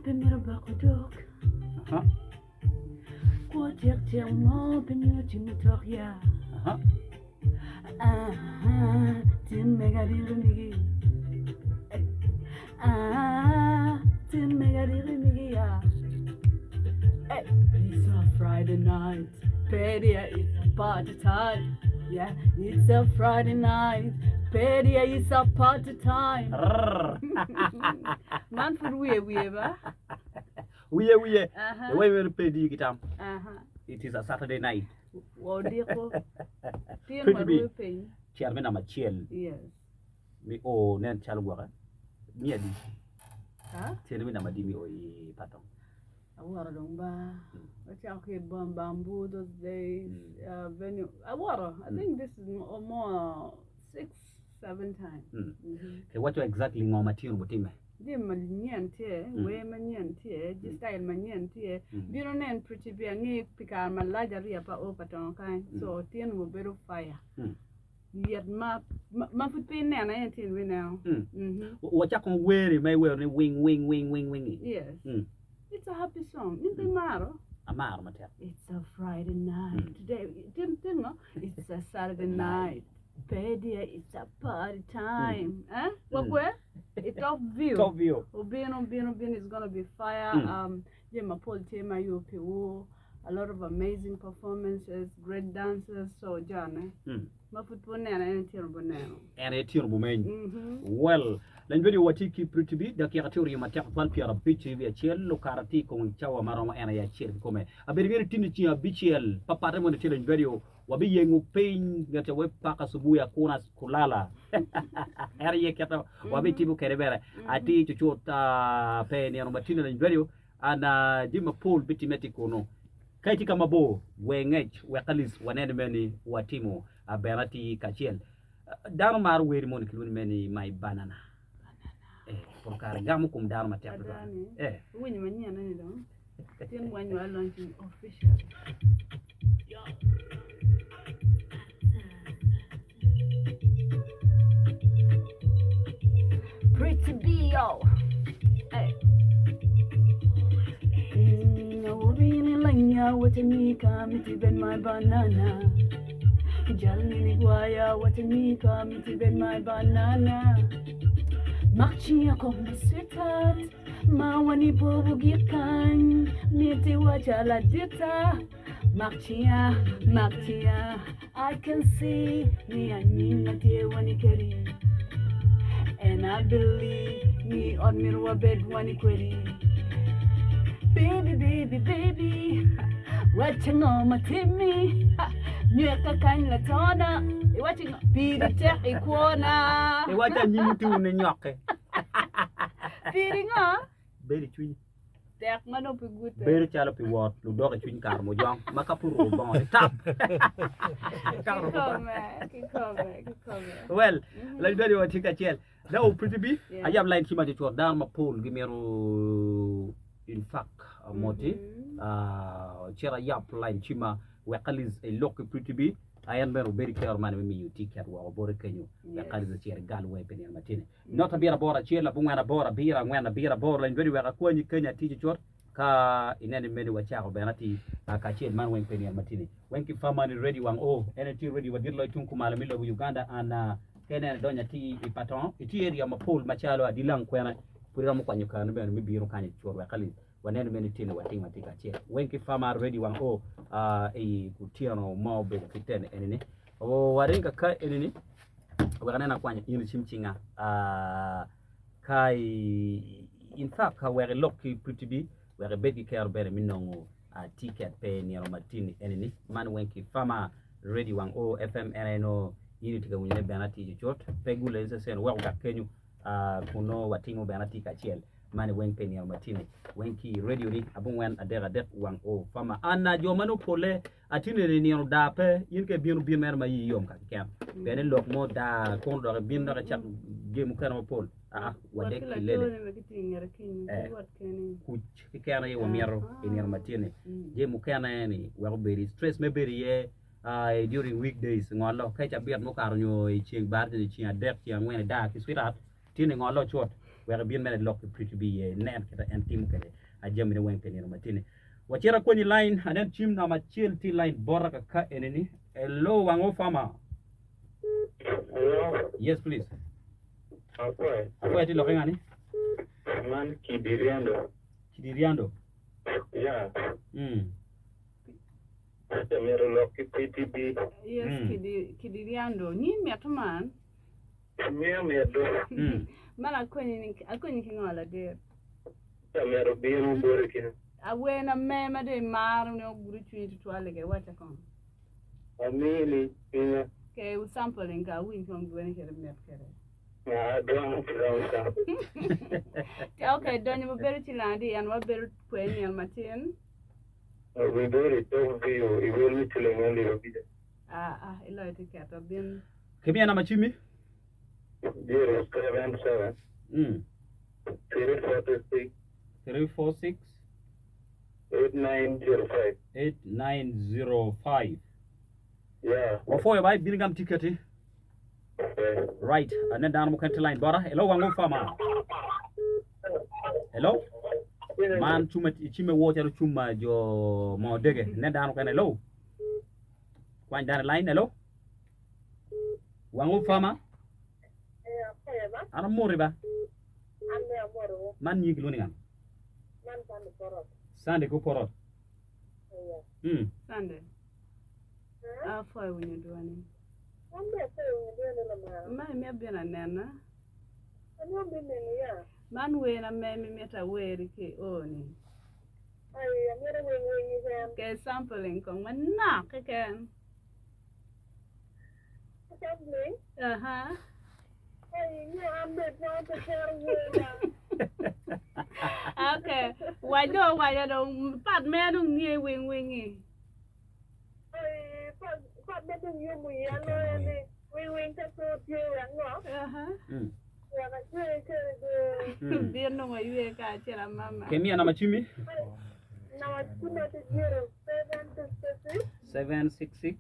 pe mito bako dog. Aha. Kwo tek tek mo pe mito tingo tok ya. Aha. Ah, tin mega riri migi. Ah, tin mega riri migi ya. Hey, it's a Friday night. Pedia, it's a party time. Yeah, it's a Friday night. Pedia, it's a party time. Rrrr. Man pud wiye wiye ba? Wiye wiye. Aha. The way we pedi ki tam. Aha. It is a Saturday night. Wa odiko. Tin Pretty big. warwe piny. Cer me namba acel. Yes. Mi o nen calo gwoke. Mi adi. Ha? Tyene me namba adi mi o i patong. Aworo dong ba. Wacako ki i bamboo those days. Uh, venue. Aworo. I think this is mo- more 6, 7 times. Mm. Mhm. Kiwaco exactly ngo ma tino butime. Jami manyen tye, wer manyen tye, ji style manyen tye. Bino nen Pretty Bee ange pi kare malac ariya pa o pa tongo kany. So tin obedo fire. Mm. Yet ma ma ma pud pe ineno aye tin bineno. Mm. Mhm. Wacako weri ma iwero ni wing wing wing wing wing. Yes. Mm. It's a happy song. In pe imaro? Amaro matek. It's a Friday night. Today, tin tin ngo? It's a Saturday night. Pedia, it's a party time. Eh? Wakwe? I top view. Top view. Obino, obino, obino. It's gonna be fire. Mm. Um, jami mapol tye ma yubo pi wu. A lot of amazing performances, great dancers. So, jane. Mm. Ma pud pe oneno en tino buneno. En aye tino bumeny. Mhm. Well, lany video watye ki Pretty Bee, dakika tye oryo matek tutwal 51 okato atir i kom cawa ma romo en aye acel kikome. Abedo ngeyo ni tino ceng abicel papatte moni tye lany video wabiyengo piny ngete we paka subuyi akuna kulala. En aye kite wabitimo kede bene atir cucut ah, pe nino ma tino lany video an ah, jami mapol bitime tye kunu. Ka itye ka mabor, gwe ngec wek at least wanen meni watimo ah, bene atir kacel. Dano maro wer moni kilwongo ni meni my banana. Eh, pol kare gamo kom dano matek tutwal. Adani. Eh. Iwinyo manyen eni dong. Tin wany wa launching official. Yo. Pretty B yo. Hey. Mm, awobini lanya watanyika miti ben my banana. Jalini gwaya watanyika miti ben my banana. Makchinya kom sweetheart ma wani pobo gikany miti wachala dita. Makchinya, makchinya, I can see ni anyim ma tye wani kedi. And I believe ni ot myero wabed wani kwedi. Baby, baby, baby, wacca ngo ma timmi? Nyweka kany latona, iwacci ngo? Piri tek i kwona. Iwacci anyim otiwu ne nyokke. Piri ngo? Bedo i cwinyi. Tek ma dong pe gute. Bedo calo pi wot ludok i cwiny kare mujong ma ka pud oruko bongo ni tap. Kikome, kikome, kikome. Well, lanyut ni watye kacel. Now, Pretty Bee, Yeah. ayab line cima cucut dano mapol gimito in fact moti uh, cit ayab line cima wek at least ilok ki Pretty Bee en bene obed ki kero mani me miyo ticket woko bote kenyo wek at least ocit igal weng pi nino matini. Not abiro aboro acel abongwen aboro abiro angwen abiro aboro lany ready wek akwanyi kenya atic cucut ka ineno ni meni wacako bene ati kacel man weng pe nino matini weng ki famani ready wang o en aye tye ready wadit loyo tung kumalo me lobo Uganda and ka ineno idonyo atir i patong itye area mapol macalo adilang kwene pud iromo kwanyo kareni bene me bino kany cucut wek at least waneno meno tye ni watimo atir kacel weng ki fama ready wang o i kutyeno ma obedo ki tene eni ni waring ka ka eni ni wek anen akwanyo in i cim cinga ka i in fact ka wek ilok ki Pretty Bee wek ibed ki kero bene me nongo ticket pe nino matini eni ni man weng ki fama ready wang o FM en aye nongo in itye ka winyone bene atir cucut pe gule ni cen wek ogak kenyo kun nongo watimo bene atir kacel. Mani weng pe nino matini weng ki i radio ni abongwen adek adek wang o fama an jo ma nongo pole atine ni nino daa pe in ka ibino bin mere ma iyi yom ka keken pien ni lok mo daa kono dok ibin dok icak jami mukene mapol aa wadek ki lele eh kuc keken aye wamito i nino matini jami mukene ni wek obedi stress me bedo iye during weekdays ngolo ka i cabit mukato nyo i ceng baraja nyo ceng adek ceng angwen idaa ki sweetheart tye ni ngolo cut. Wek ibin mere ilok ki Pretty Bee iye inen kit ma en timo kwede jamine weng pi nino matini. Wacito akwanyi line anen cim namba acel tye i line bota kaka enini. Hello wango farmer. Hello. Yes please. Akwayi. Akwayi tye lokke ngani? Man Kidiriando. Kidiriando. Yeah. Mm. Ace myero lok ki PTB. Yes, Mm. kidi kidiriando. Nyin mito man. Miyo mit do. Mm. Man akonyi ni akonyi ki ngo ladit? Ace myero bino boti ki. Awena me ma dong imaro ni ogudo cwinyi tutwal like iwacca kong. Amini cwinya. Ke u sampling ka awinj kong dwoni kede mit kede. Ah, dong dong ka. Okay, donyo wabedo cilang di en wabedo kwe nino matin. Wabedo i tok view i wel me ciling alip abic. Ah, ah, iloyo tiketo bin. Kimiya namba cimmi. 077 Mm. 346 346 8905. 8905. Yeah. Wapwoyo ba ibin gam tiketi. Okay. Right. Anen dano mukene tye line bota. Hello wango farmer. Hello. Man cuma cime wo calo cuma jo mo dege. Nen dano mukene. Hello. Kwany dano i line. Hello. Wango farmer. An amoti ba. Man nyingi kilwongo ni nga? Sunday ko porot. Mm. Sunday. Apwoyo winyo dwoni. Ma imiya bino anena. Man wer ame mi mito aweri ki oni. Ke sampling kong manok keken. Aha. Okay. Wac dong awaca dong part mere dong niye wing wingi. Aha. Mm. Mm. Bin dong waywe kacel amama. Kemiya namba cimmi. 766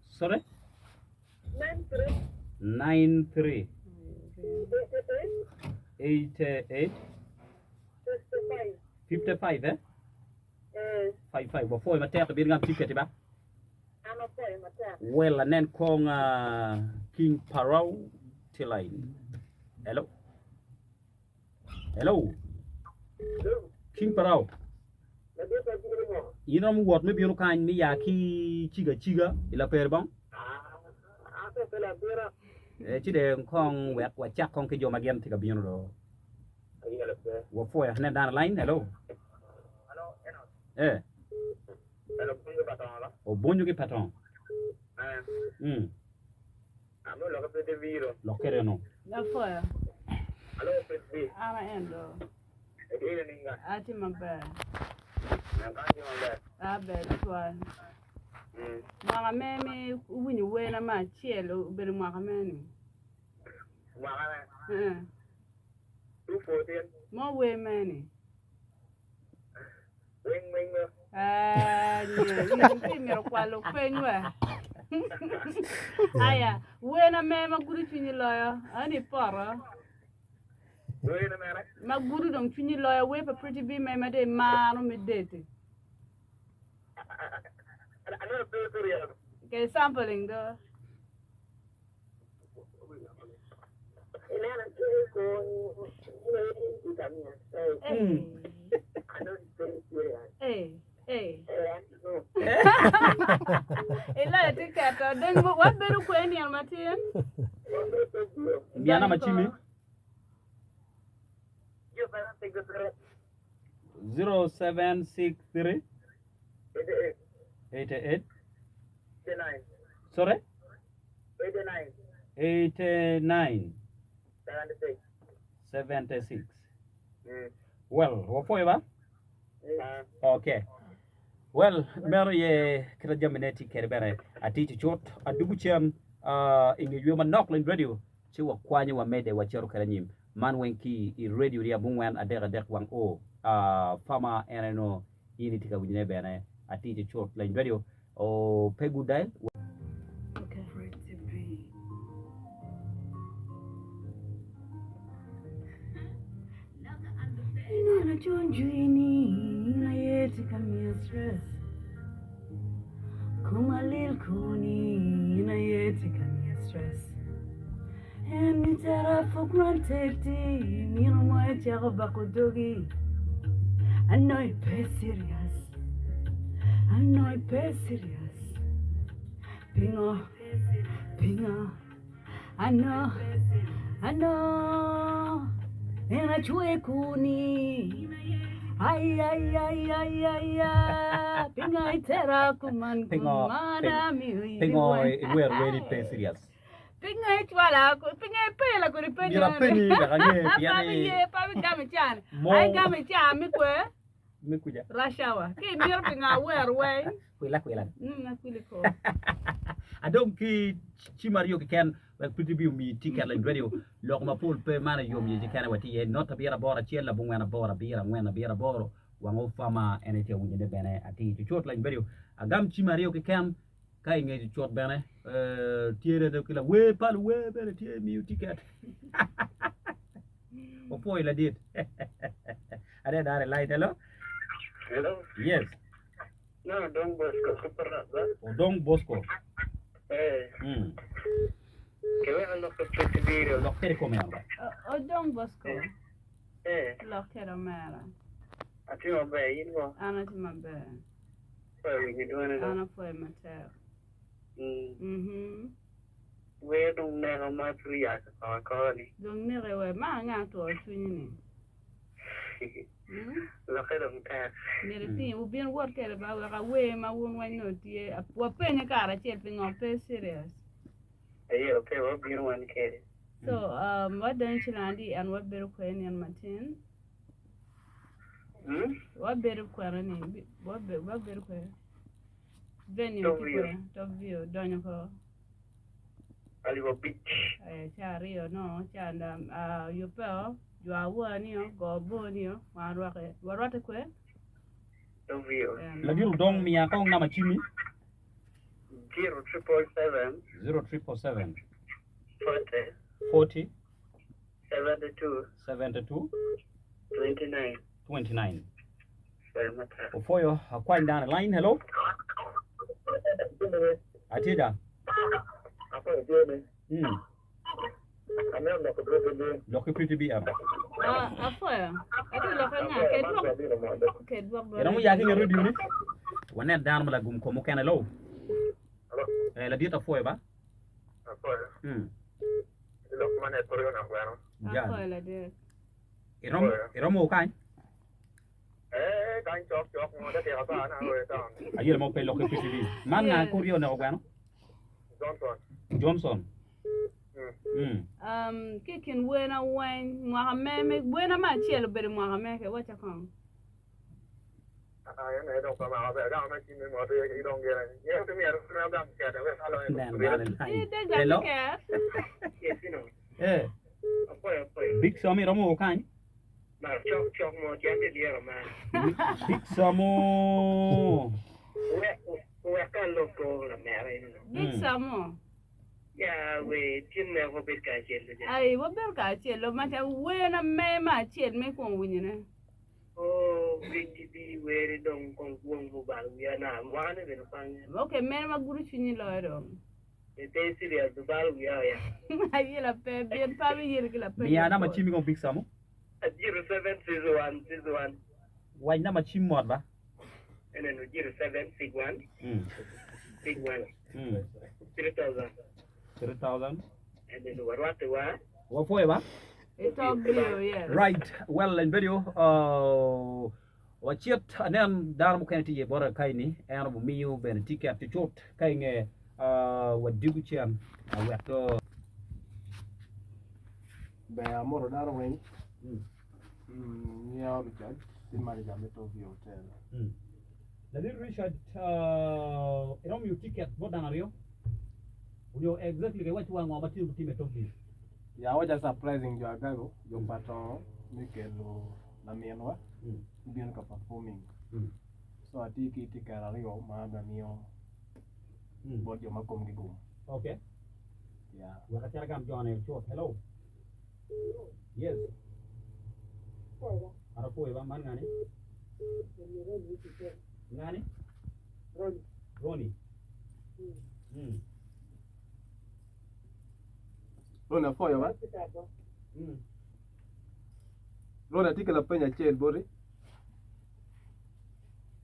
Sorry? 93 88 55 eh? 55 wapwoyo matek ibin gam ticket ba well anen kong uh, King Parao Tiline hello hello King Parao in romo wot me bino kany me ya ki ciga ciga i laperi bong eh, ci de kong wek wacak kong ki jo ma gin tye ka bino do Wapwoyo anen dano line hello. Eh. Obunyo ki patong. Mm. Lokere ono. Apwoyo. An aen do. Atye maber. Aber tutwal. Mwaka me mi iwinyo werna me acel obedo mwaka mene? Eh. Mo wer mene? Eh, nye, in ti mito kwalo peny we. Aya, werna me ma gudo cwinyi loyo, ani poto. Ma gudo dong cwinyi loyo, wer pa Pretty Bee me ma dong imaro me date. Okay, sampling do. Iloyo tiketo dong wabedo kwe nino matin. Miya namba cimmi. 0763 88 Sorry? 89 76 Well, wapwoyo ba? Okay. Well, meno ye kita jamine tye kede bene atic cut adugu cen uh, i nge yweyo manok lony radio ci wakwanyo wamede wacito kede anyim man weng ki i radio ri abungwen adek adek wang o uh, fama en eno in itye ka winyone bene atic cut lony radio o pe good dial. Okay. Yomcwiny jwini in aye tye ka miya stress Koma lil koni in aye tye ka miya stress En itera for granted nino mo icako bako dogi I know ipe serious I know ipe serious Pingo pingo I know I know En acwe kuni Ai ai ai ai ai ai Pingo itera kuman Pingo kumana miyo pingo iwero wer ni pe serious? Pingo icwala pingo ipela kodi pe Myero apenyi wek ange pien Pa ni biye pa bigamo ican mo ai gamo ican mi kwe me kuca. Rush hour ki imito pingo awer weng Kwila kwila. Akwili kor. Adong ki cim aryo keken wek pud ibi omiyi tiket lany radio lok mapol pe man ayom yece kene watye iye not abiro aboro acel abongwen aboro abiro angwen abiro aboro wang ofama en aye tye awinyo ne bene atir cucut lany radio agam cim aryo keken ka inge cucut bene tye dong ki lawer pa luwer bene tye miyo tiket opwoyo ladit ade dare light hello Hello. Yes. No, Odong Bosco, super ba? Odong Bosco. Eh. Kiweko lok pe biro. Lok kede kome ba. Odong Bosco. Eh. Lok kede omera. Atye maber, in go? An atye maber. Apwoyo winyo dwoni do. An apwoyo matek. Wer dong neko ma pud oyak akoko akoka ni. Dong neke we, ma anga two cwinyi ni? Lokke dong tek. Myero iting, wubin wot kwede ba wek awer ma wun weng nongo tye. Wapenye kare acel pingo pe serious. Aye pe wabino wan kede. So um, wadonyo ci landi and wabedo kwede nino matin. Wabedo kwene ni, wabedo kwede. Venue Top tye view. kwene, top view, donyo ko. Alip abic. Ca aryo nongo ca yubbe o, jwa awor nio, go bor nio, wan rwake, warwatte kwe. Top view. Ladit Odong miya kong namba cimmi. 0777. 0777. 40. 40. 72. 72. 29. 29. Opwoyo akwany dano i line. Hello. Atye da. Mm. Lok ki pretty bi eno. Apwoyo. Atye lok anga ked dwok ked dwok dwok. Iromo ya ki nge radio ni. Wanen dano ma lagum kom mukene. Hello. Eh, ladit apwoyo ba. Apwoyo. Mm. Lok mane polo na gweno. Jan. Apwoyo ladit. Iromo iromo kany. Eh, kany cok cok ngo dakika apar na aoyo town. Ayelo mo pe lok ki PCB. Man nga kuryo oneko gweno? Johnson. Johnson. Mm. Um, ki i kin wena weng, mwaka me, me wena me acel obedo mwaka me ke waca kong. Nen dano i line. Hello. Eh. Big Sammy romo wo kany? Big Samo. Big Samo. Ai, wabedo kacel, lok maca wena me me acel me kwongo winyone. Ok, meno ma gudo cwinyi loyo dong. Aye lape, bin pe abiyeli ki lapeny Miya namba mapol. cimmi kong Big Samo. Wac namba cim mot ba. Mm. Mm. 3000. Wapwoyo ba? I top view, yes. Right, well in video wacit anen dano mukene tye iye bota kaeni en omiyo bene ticket cucut ka inge wadiko cen wek do Ber amoto dano weng ngiyo Richard tye manager me Top View Hotel. Ladit Richard iromo miyo ticket bot dano aryo onyo exactly kong iwac wa ngo ma tye gutimo i Top View. Ya wa just surprising jo Agago jo pa tongo me kelo laminwa mubino ka performing so atye ki ticket aryo ma abimiyo bot jo ma komgi gum. Okay. Yeah. Wek acit agam jone cut. Hello. Yes. Ano Apoyo ba man ngani? Ngani? Roni. Mm. Roni apoyo ba. Roni atye ki lapeny acel boti.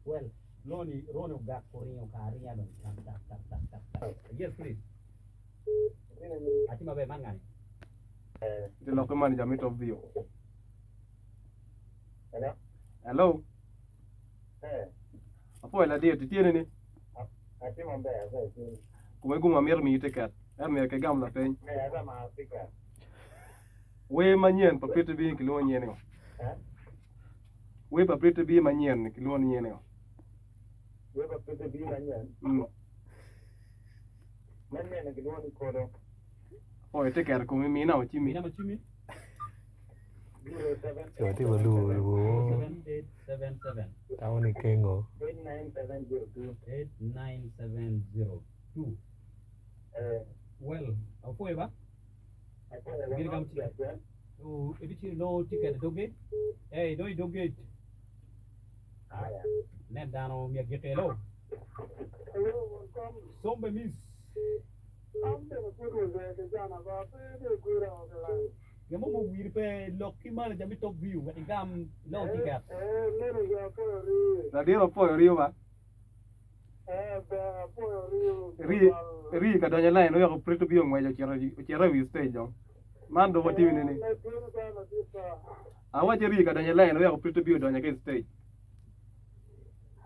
Well, Roni, Roni ogak oringo ka aringa dong tap tap tap tap tap tap. Yes, please. Atye maber man ngani? Ite lok ki manager me Top View. Hello? Hello. Eh, Apoyo ladit, itye nini? atye maber, aber tye. Kome gum amito miyi tiket. Ento myero kigam lapeny. Me aga ma Afrika. Wer manyen pa Pretty Bee kilwongo nyinge ningo? Eh? Wer pa Pretty Bee manyen kilwongo ni nyinge ningo? Wer pa Pretty Bee manyen. Manyen kilwongo ni Kolo. Apoyo tiket i komi, mina ocimi. Mina macimi? 07 Co tye ma lubo lubo 7877. tamo ni kengo. 89702. 89702. Eh, Well, apoyo ba? apoyo Gin gam tiket. Oh, ibicito nongo tiket i dog gate? Eh, idongo i dog gate. Aya. Nen dano myero gike hello. Hello, welcome. Sombe miss. An bene pud oze ki jana ba pe di gwira o ki line. Gin mo mowiri pe lok ki manager me Top View wek igam long tiket. Eh, manager apoyo rii. Ladit apoyo riyo ba. Eh, ber apoyo riyo. Rii rii ka donyo i line weko Pretty Bee ongweco ocito ocito i wi stage dong. Man dong watimo Eh, nini? me bino ka ladit pa. Awaco rii ka donyo i line weko Pretty Bee odonyo ki i stage.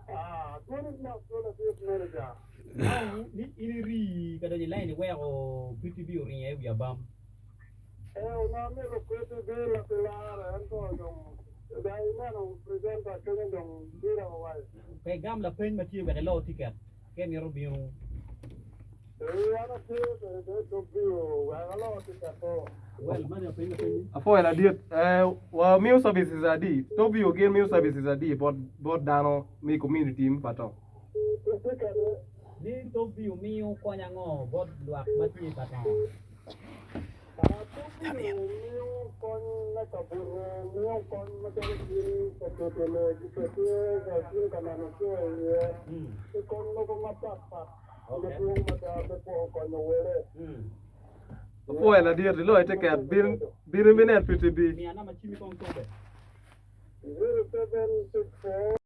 Ah, dwoni nok do ladit manager. Now ni in irii ka donyo i line iweko Pretty Bee oringo i wi abam. Eh, onongo amito Pretty Bee latilare ento dong dong ineno presenter kenyo dong bira wa wai. Pe igam lapeny ma tye wek ilo tiket ka imito bino. Ee, an atye kwede bene i Top View wek alo tiket to. Well, man lapeny lapeny. Apwoyo ladit, eh, wa miyo services adi? Top View gin miyo services adi bot bot dano me community me Patong? Tiket Ni Top View miyo kony ango bot lwak ma tye i Patong? Top View miyo kony me kabuto, miyo kony macalo in ka keto lee gikete ka itye ka neno co iye, ki kony mogo mapat pat madwong mada me gwoko konyo wele. Apwoyo ladit, iloyo tiket, bin bin ibinen Pretty Bee. Miya namba cimmi kong cobe. 0764.